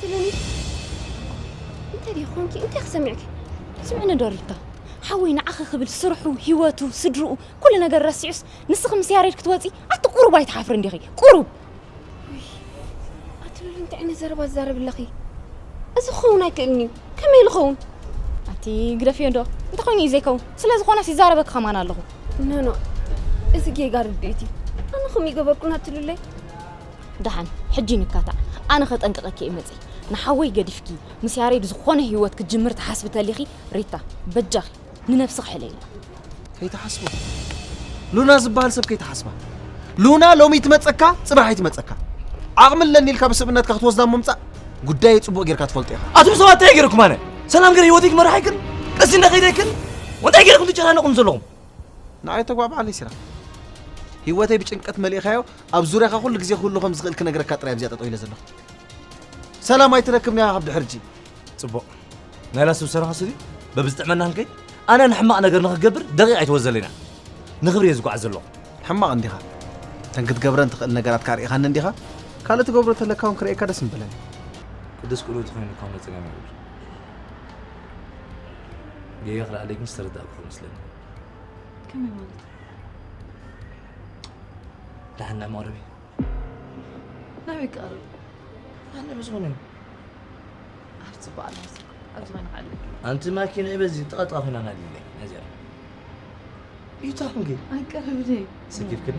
ኢለኒ። እንታይ ድዩ ኾንኪ? እንታይ ክሰሚዕኪ? ስምዕኒ ዶ ሪታ? ሓወይ ንዓኺ ክብል ስርሑ፣ ህይወቱ፣ ስድርኡ፣ ኩሉ ነገር ረሲዑስ ንስኺ ምስ ያሬድ ክትወፂ ኣቲ ቁሩብ ኣይትሓፍርን ዲኺ? ቁሩብ! ኣቲ ሉሊ እንታይ ዓይነት ዘረባ ትዛረቢ ኣለኺ? እዚ ክኸውን ኣይክእልን እዩ። ከመይ ኢሉ ኸውን? ኣቲ ግደፍዮ እንዶ። እንተኾይኑ እዩ ዘይከውን። ስለ ዝኾነስ ይዛረበኪ ከማን ኣለኹ። ኖ ኖ። እዚ ጌጋ ርድኢት እዩ። ኣነ ከምኡ ይገበርኩ ናቲ ሉለይ። ደሓን ሕጂ ንካታዕ። ኣነ ከጠንቅቐኪ እየ መፂ። ንሓወይ ገዲፍኪ ምስ ያሬድ ዝኾነ ህይወት ክትጅምር ትሓስቢ ተሊኺ ሪታ በጃኺ ንነብስኺ ሕለይላ። ከይትሓስቦ ሉና ዝበሃል ሰብ ከይትሓስባ። ሉና ሎሚ ትመፀካ፣ ፅባሕ ኣይትመፀካ። ዓቕሚ ኣለኒ ኢልካ ብስብእነትካ ክትወስዳ ምምፃእ ጉዳይ ፅቡቕ ጌርካ ትፈልጦ ኢኻ። ኣቱም ሰባት እንታይ ገይረኩም? ኣነ ሰላም ገይረ ህይወተይ ክመርሕ ኣይክል፣ ቀስ እንዳኸይደ ኣይክል። እንታይ ገይረኩም ትጨናነቁም ዘለኹም? ንዓይ ተጓባዓለይ ሲራ። ህይወተይ ብጭንቀት መሊእኻዮ፣ ኣብ ዙርያኻ ኩሉ ግዜ ክህሉ ከም ዝኽእል ክነግረካ ጥራይ ኣብዚኣ ጠጠው ኢለ ዘለኹ። ሰላም ኣይትረክብን ኢኻ ካብ ድሕሪ ሕጂ። ፅቡቕ። ናይ ላስቲ ውሳነኻ ስዲ በብዝጥዕመና ክንከይድ ኣነ ንሕማቕ ነገር ንኽገብር ደቂቕ ኣይትወዘለይና። ንኽብሪ እየ ዝጓዓዝ ዘለኹ። ሕማቕ እንዲኻ። ተን ክትገብረን ትኽእል ነገራት ካርኢኻኒ እንዲኻ። ካልእ ትገብሮ ተለካ እውን ክርእየካ ደስ ምበለኒ። ቅዱስ ቅሉዕ ተኾይኑ እኳ ጸገም የብሉን። ጌጋ ክልዓለይ ግን ዝተረዳእኩ ይመስለኒ። ከመይ ማለት? ደሓን ንዕመቕ ዶ? ናበይ ክቐርብ? ኣነ ብዝኾነ እዩ። ኣብ ጽቡቕ ኣለስ ኣብዚ ኮይና ዓለ ኣንቲ ማኪና በዚ ጥቓጥቓ ኮይና ናድለይ ነዚኣ። ይታኹም ግን ኣይቀርብለይ ሰኪፍክን